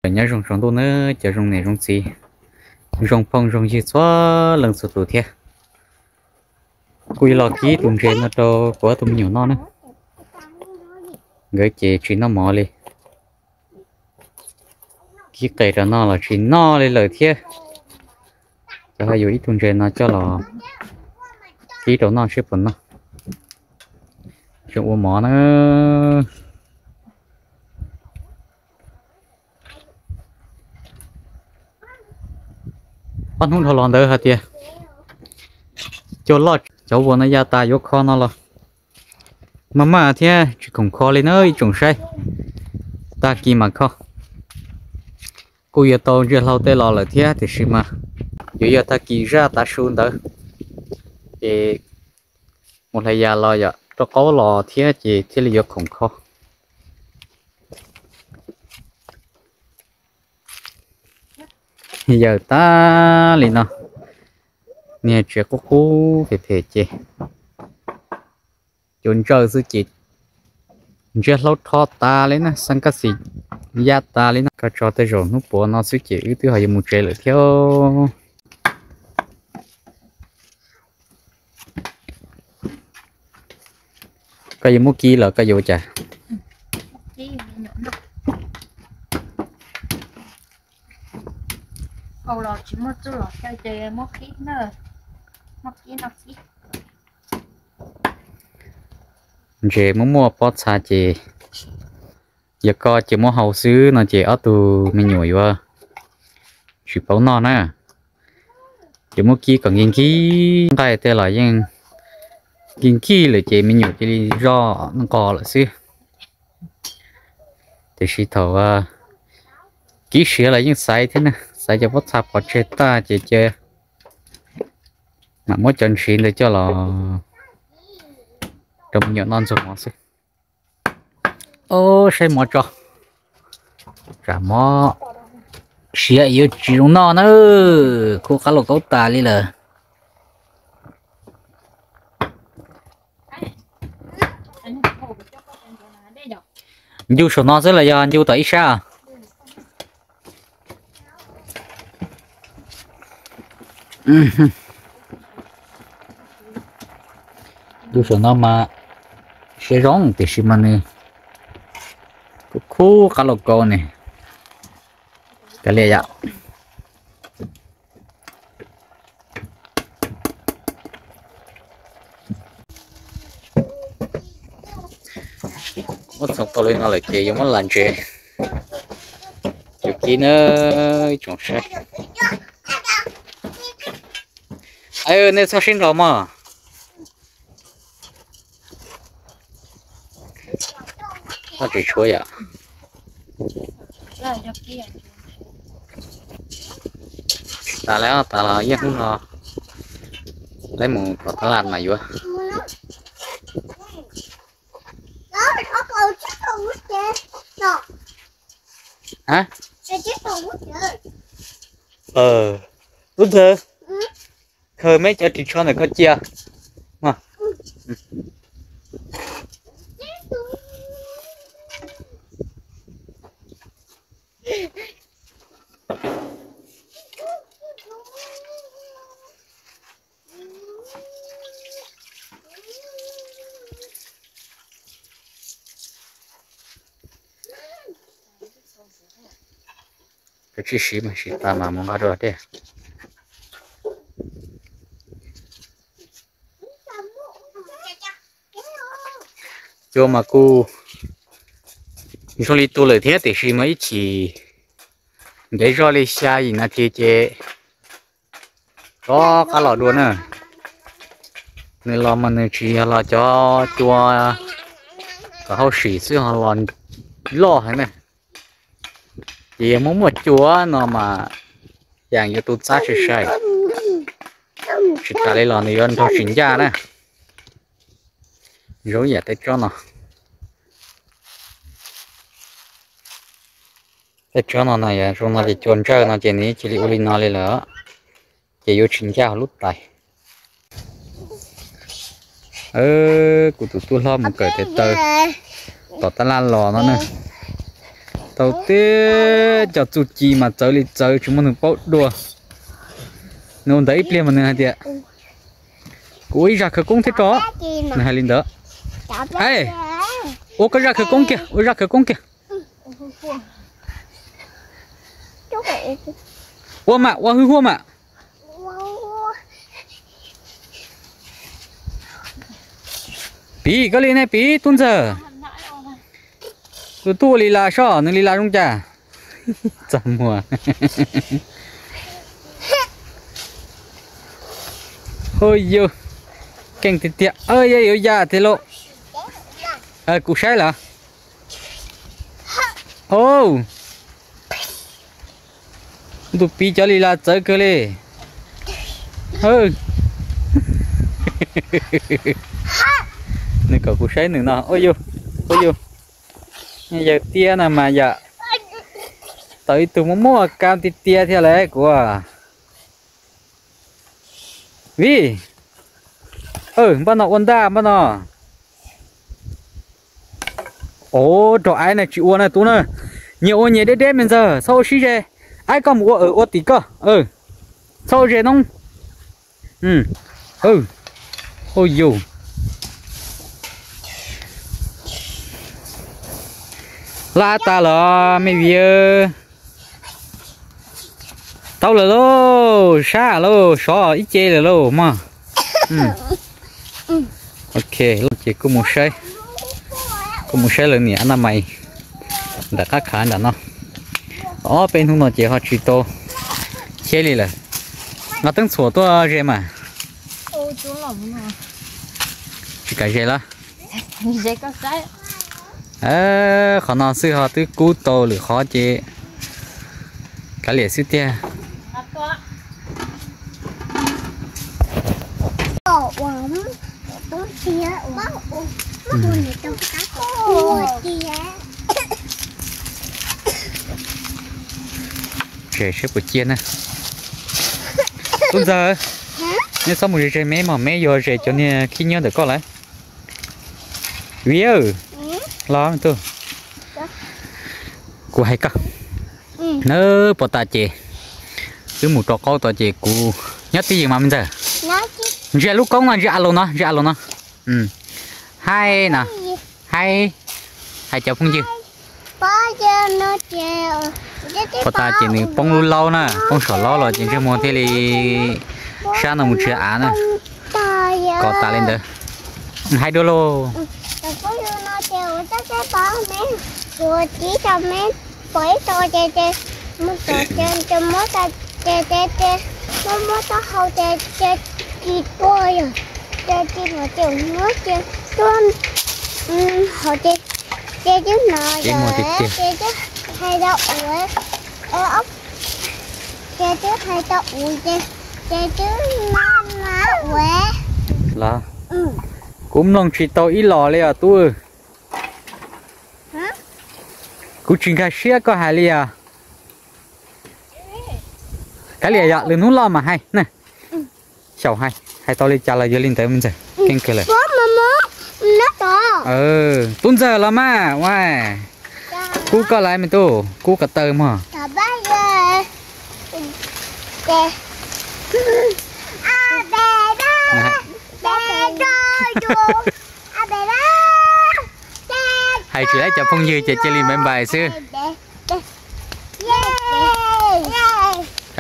Nyob zoo tsaus ntuj na cov zoo niam zoo txiv, zoo phooj zoo ywg txhua leej txhua tus thiab. Kuv yuav los kib tus ntses no rau kuv ob tug me nyuam noj na. Nkawd ces tsis noj mov li, kib qe rau noj los tsis noj li lawm thiab. Ces ho yuav ib tug ntses no coj los kib rau noj seb puas noj. Tseem ua mov na. Ob hnub dhau los ntawd hais tias cua loj, cov vuas no ya tas yuav kho no los maj maj thiab tsis khoom kho li na ib tsoom saib. Tag kis mam kho. Kuj yuav tau ntsia hlau tej los lawm thiab tiam sis mas yuav yog tag kis zaj tav su ntawd ces mus hlais yas los yom, rau qaub los thiab ces thiaj li yuav khoom kho. Yawm tag li no, niag tsev qub qub phem phem ces cua ntsawj xwb ces ntsiab hlaub rho tas li na, xab kab xis ya tas li na. Koj tso tej zaum hnub puav no xwb ces wb twb ho yuav mus tsev lawm thiab. Koj yuav muab kib los koj yuav ua cas? Ntses muaj muaj pob txha ces yog koj cia muab hau xwb no ces ob tug me nyuam yuav tsis paub noj na. Ces muab kib kom nkig nkig, nqaij tej los yeej nkig nkig lawm ces me nyuam cia li zoj nqos lawm xwb. Tiam sis thaum kib siav los yeej xaiv thiab na, xaiv cov pob txha pov tseg tag ces cia mam muab cov ntsiv ntawd coj los rau me nyuam noj ntxuag mov xwb. Saib mov tso, tsam mov siav yuav tsis zoo noj na, khub qab lauj kaub tas li lawm. Ncu saum no xwb los yog ncu tom ib sab? Ncu saum no mas siav zoo tiam sis mas nws kuj khub qab lauj kaub ne. Kav liam yom. Muab txhoov tau li no lawm ces yuav muab lam ntses cov kib na ib tsoom saib. Nej txhob sib nrog mog. Tsis tshuav yom. Tas lawm, tas los yeej hnub no lawv mus tom tab laj mas yuav. Lub ntawd, khaws me cov ris tsho ntawm koj cia. Koj tsis siv mas siv tas mas mus nqa rau dej. Cua mas kuj zoo li tus lawm thiab tiam sis mas ib chim ntev zog li xya yim nas this ces rov qab los dua na. Nws los mas nws tsis yog los cov cua kom hauj sim xwb ho los loj heev na. Ces yog muaj muaj cua no mas yeej yuav tu txab sai sai. Tsis tas li los nws yuav nrog tsis ncaj na. Zoo yam tej tsob no, tej tsob no na yog zoo no ces cua ntsawj no ces nws cia li ua li no li lawm, ces yuav tsis ncaj hauv lub tais. Kuv tus tub hlob mus kawm tes taw tom tab laj los no na. Tau teb cov txuj ci mas txawv li txawv tsis muaj neeg paub dua. Nws ua ntawd ib pliag mas nws hais tias, kuv ua ib zaj khawv koob thiab tso. Nws hais li ntawd. Ua koj zaj khawv koob kiag, ua zaj khawv koob kiag. Ua mam, ua hwj huaj mam. Piv koj li ne piv tub ntxawg. Tus tub ua li las soj, nws li las zoo cas? Txaj muag. Hu yus, keej tiag tiag, yog yuav yam tiag lauj. Kuv saib lawm. Tus piv cov li las txawv kawg li. Nws kom kuv saib nws no, ua yus, ua yus. Yawg tiab no mas yam tau ib tug muaj muaj kab tiag tiag thiab lawm kuv. Vij, npaj no ua ntaj npaj no. Ov, rau aib na tsis ua na tub na. Nyias ua nyias deb deb me ntxawg, txhob ua sib ze. Aib koj mus ua ua tim koj. Txhob ua ze noob. Hu yus. Laj tas los me viv. Tau lawm lauj, sab lauj, sov ib ce lawm lauj mog. Ok, ces kuj mus saib, kuj mus saib lawv niam na mais ntawm qab khav nram no. Ob peb hnub no ces ho tsis tau cheb li lawm. Nqa teeb txhuam tuaj ze mas. Tsis kam ze los? Qhov no xwb ho twb kub tau lwm qhov ces kav liam xwb tiag. Ze seb puas ciaj na. Tub ntxawg, neb txhob mus ze ze meb mog, meb yuav ze cov niag khib nyiab ntawm koj lawm. Viv, los tug, kuv hais koj, nawb, puas tas ces wb mus rau qaub tod ces kuv nyob twj ywm mas me ntxawg. Ntsia lub koob no, ntsia a los no, ntsia a los no. Hais no, hais, hais cov phooj ywg. Puas tas ces nws poob lub laub na, poob saum laub los ces ntsej muag thiaj li sab no mus tsis av na. Kom tas li ntawd. Hais dua lauj. Pom ib tog ces ces mus tom ces ces muab tas ces ces ces muab muab taub hau ces ces tsis tuag yog ces tsis pom ces muab ces tuaj hov ces ces twb hnov ces twb hais tau ua ces twb hais tau ua ces ces twb ma ma ua. Los, kuv mloog tsis tau ib los li os tub. Kuv tsis nkag siab koj hais li os. Kav liam yog lwm hnub loj mas hais na. Xyaum hais, hais tau li cas los yog li ntawd me ntxawg, keej kawg lawm. Tub ntxawg los mas, ua, kub koj lawm me tub, kub ko taw mog. Hais tsis laib cov phooj ywg ces cia li npais npais xwb.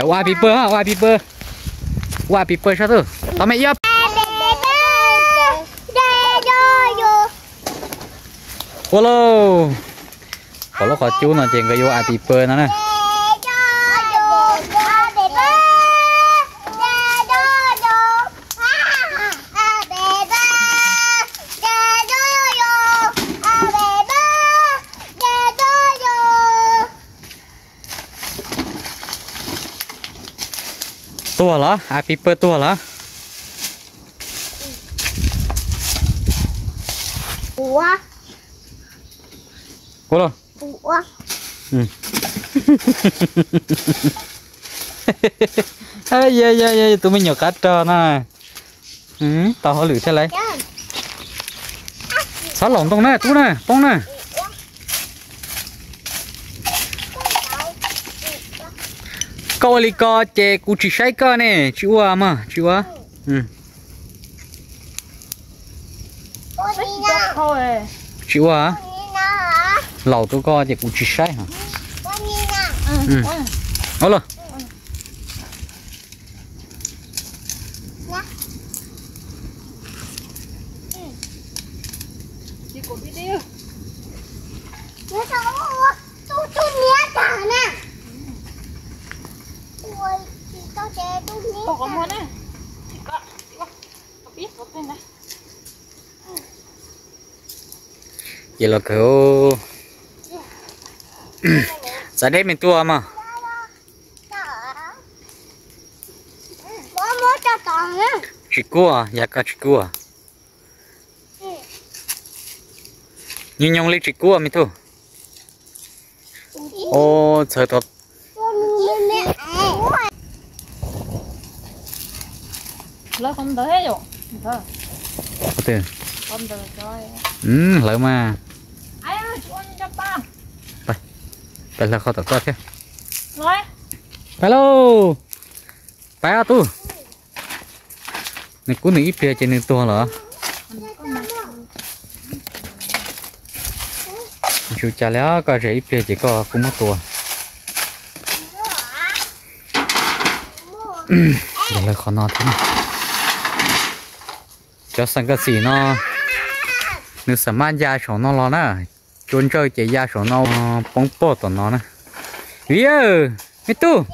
Ua pi pawg, ua pi pawg, ua pi pawg sab tuj, tos me ib ob. Ua lauj. Pom lub qhov cub no ces nkawd yuav ua pi pawg no na. Tuag los? A pi pawg tuag los? Ua los. Tus me nyuam qab rog no tau hauj lwm thiab lauj. Txhob laum ntoo na, tub na, poob na. Koj ua li ko ces kuv tsis saib koj ne, tsis ua mog, tsis ua. Tsis ua. Laus rau koj ces kuv tsis saib hos. Ua los. Ces los kawg. Txav deb me tuaj mog. Tsis kuaj, yog koj tsis kuaj. Nyob nyob li tsis kuaj me tub. Os, txhawv tod. Hlawv mas. Pais hlawv qhov tom koj thiab. Pais lauj. Pais ob tug. Nws kub nws ib pliag ces nws tuag lawm. Tsis ua cas li, koj zem ib pliag ces koj kuj muab tua. Hlawv qhov no thiab. Cov xeem kaj xim no, nws xam maj ya saum no los na. Cua ntsawj ces ya saum no poob pog tom no na. Viv, me tub,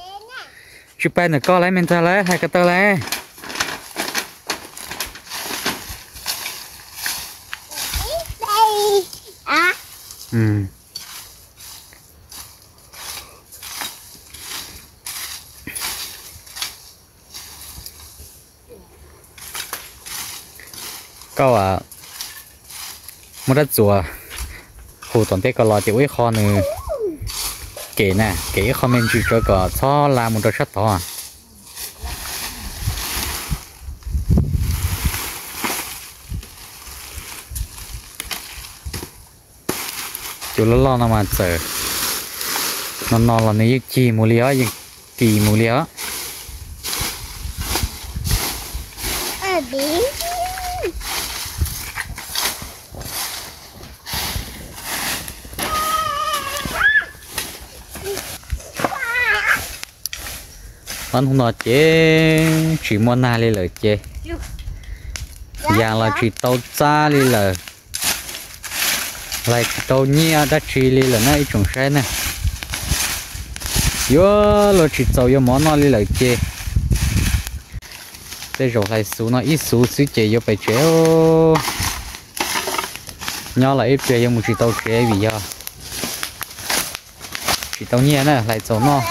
tsis pais ntawm koj lawm, me ntxhais lawm, hais ko taw lawm. Koj muab rab txuas hu tom ntej ko los ces ua ib qho nws kem na, kem ib qho me ntsis tsawv kom txhob la mus rau sab tod. Cua loj loj no mas txawm no no los nws yeej cig mus li os, yeej kis mus li os. Ob hnub no ces tsis muaj nag li lawm ces yas los tsis tau txab li lawm, hlais tsis tau nyiaj dab tsi li lawm na ib tsoom saib na. Yuav luag tsis txaus yuav mov noj li lawm ces tej zaum hlais xuv no ib xuv xwb ces yuav pais tsev. Nyob los ib pliag yuav mus tsis tau tsev vim yog tsis tau nyiaj na, hlais txaus noj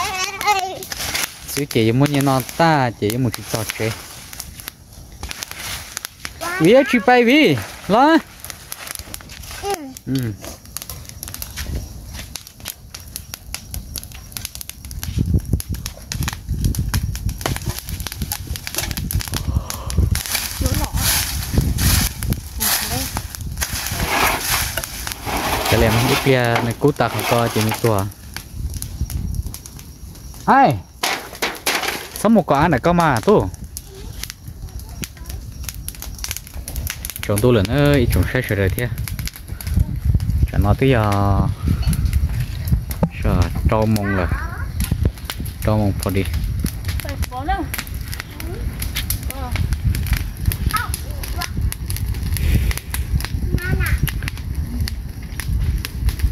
xwb ces yuav muab nyiaj noj tag ces yuav mus tsis txog tsev. Viv, tsis pais Viv los. Cov liam ib pliag nws kub tas qhov ko ces nws tuag. Ai, txhob mus kom av ntawm koj mas tub. Tsaus ntuj lawm na ib tsoom saib sawv daws thiab. Tsam no twb yog rau moos lawm, rau moos pom di.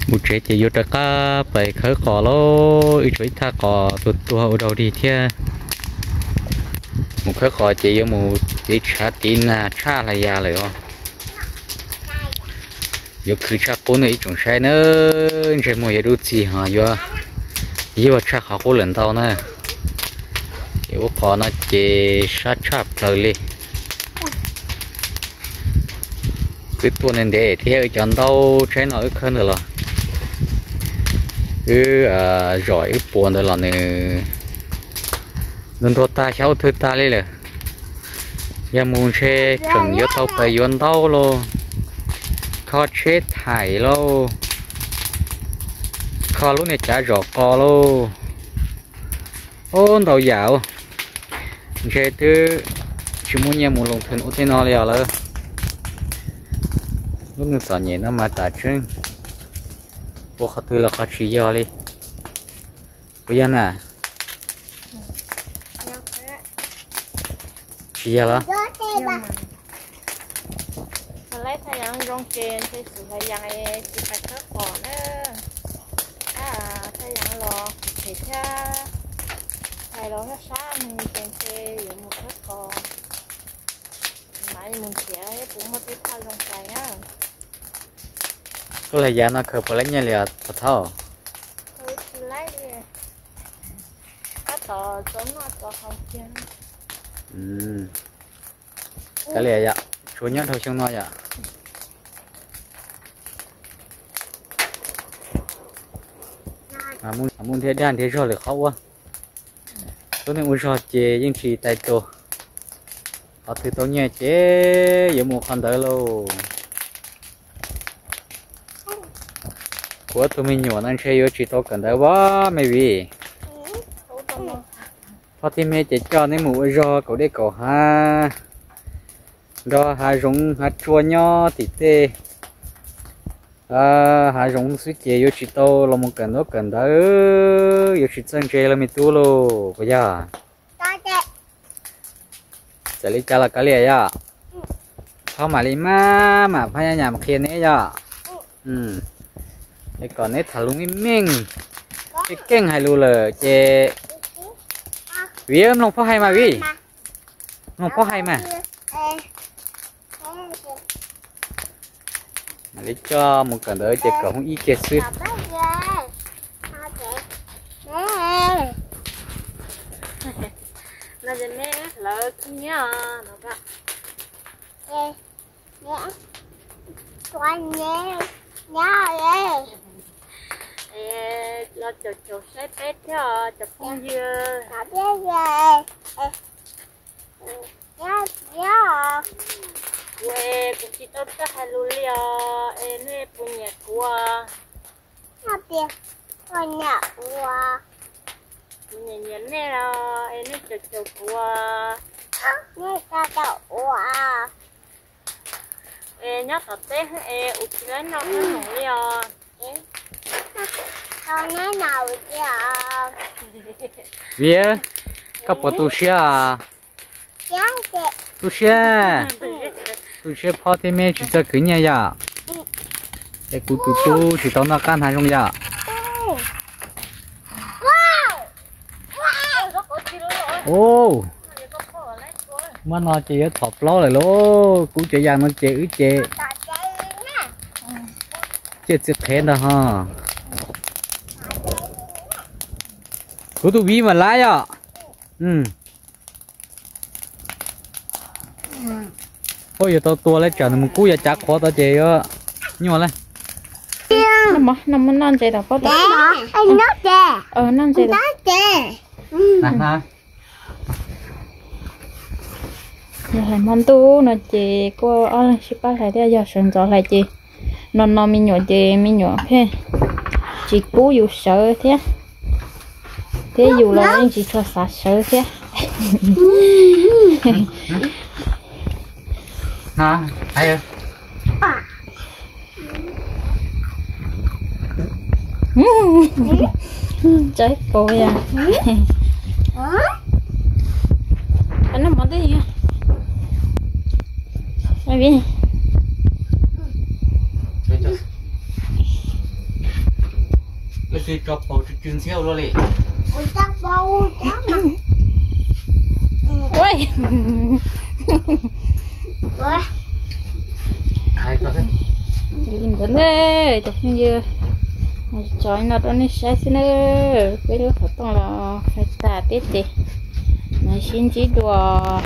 Mus tsev ces yuav rov qab pais khawb qos lauj, ib tsam ib thaj qos tuag tuag ua dau dig thiab. Mus khawb qos ces yuav mus tiv tshav tiv nag tshaj hla ya lawm os. Yuav khwv tshaj qub na ib tsoom saib na, ntsej muag yuav dub txig ho yuav yog tshaj qhov qub lawm ntau na. Ces ub qos no ces sab tshaj plaws li. Wb tuaj ntev ntev thiab wb cov ntaub tsaib no wb khawb ntawd los, wb zom wb puas ntawd los nws ntuag tag xyab ub thwj tag li lawm. Yog mus ntshe tseem yuav tau pais yuav ntaub lauj, kho tsheb thaim lauj, kho lub niag cav zom qos lauj. Ub, ntau yam, ntshe twb tsis muaj nyiaj mus loo thwm ua tej no li os lawm. Lub neej txom nyem no mas tas tseeb, ua qhov twg los qhov tsis yog li. Puas yog na? Tsis yog los? Laib thaj yeeb zoo ces ntshe xub hlais yeeb tsis pais khawb qos na. Thaj yeeb los phem thiab, hlais los sab sab nws ces ntshe yuav mus khawb qos. Mas mus nrhiav puas muaj tej thaj zoo pais na. Koj hlais yav no khaws puas laib nyiaj li os Thov Thauj? Tsis laib li, tab tom txo noj txo haus kiag. Kav liam yom, tsuas nyob dhau xyoo no yom. Muaj nrhiav dag nrhiav zog lwm qhov ua. Lub neej ua zog ces yeej tsis tais tus, qhov twg tau nyiaj ces yuav mus qhov ntawd lauj. Kuv ob tug me nyuam no ntshe yuav tsis tau kawm ntawv as me vim. Pog thiab me ces coj neb mus ua zog kaum dej kaum hav, nrog hav zoov hav tsua nyob tim tej hav zoov xwb ces yuav tsis tau los mus kawm ntaub kawm ntawv, yuav tsis txawj ntse li me tub lauj puas yog? Txawm li cas los kav liam yom. Txhob mam li maj mam phab nyaj nyam qhia neb yom. Es kom neb tham lus meej meej, keej keej hais lus lawm ces vim mloog phob hais mas vim, mloog phob hais mas. Mam li coj mus kawm ntawv ces kawm hoob ib kiag xwb. Los caum caum saib peb thiab os cov phooj ywg. Kuv es kuv tsis tau txawj hais lus li os, es nej puas nyiam kuv? Kuv nyiam nyiam nej los es nej caum caum kuv. Es nyob tom teb es kuv tsis laib noj qab hmoov li os. Vim, koj puas tu siab? Tu siab, tu siab phob thiab me tsis txawj khwv nyiaj yom. Es kuv tus tub tsis tau noj qab hnav zoo yom. Ub, muab no ces yuav thom plaub lawm lauj. Kuv cov yam no ces wb ces ciaj txiv qhev ntag ho. Kuv tus viv mas lab yom. Ua yog tau tua lawm tsam nws mus kub yav cav qhuav tod ces yuav nyuaj lawm. Noj ntses tom pob tod. Noj ntses. Yog hlais hmo ntuj no ces kuj ob leeg sib pab hlais thiab, yog sawv ntxov hlais ces no no me nyuam ces me nyuam pheej tsis pub yus sawv thiab, thiab yus los yeej tsis tshua xav sawv thiab. Tsaib paus yog. Noj mov twb yog. Leej twg tso paus tsw tsw ntxhiab ua luaj li? Li ntawd ne, cov phooj ywg, tso no rau nej saib xwb na. Peb lub xov tooj los hlais tas peb ces mam sib ntsib dua.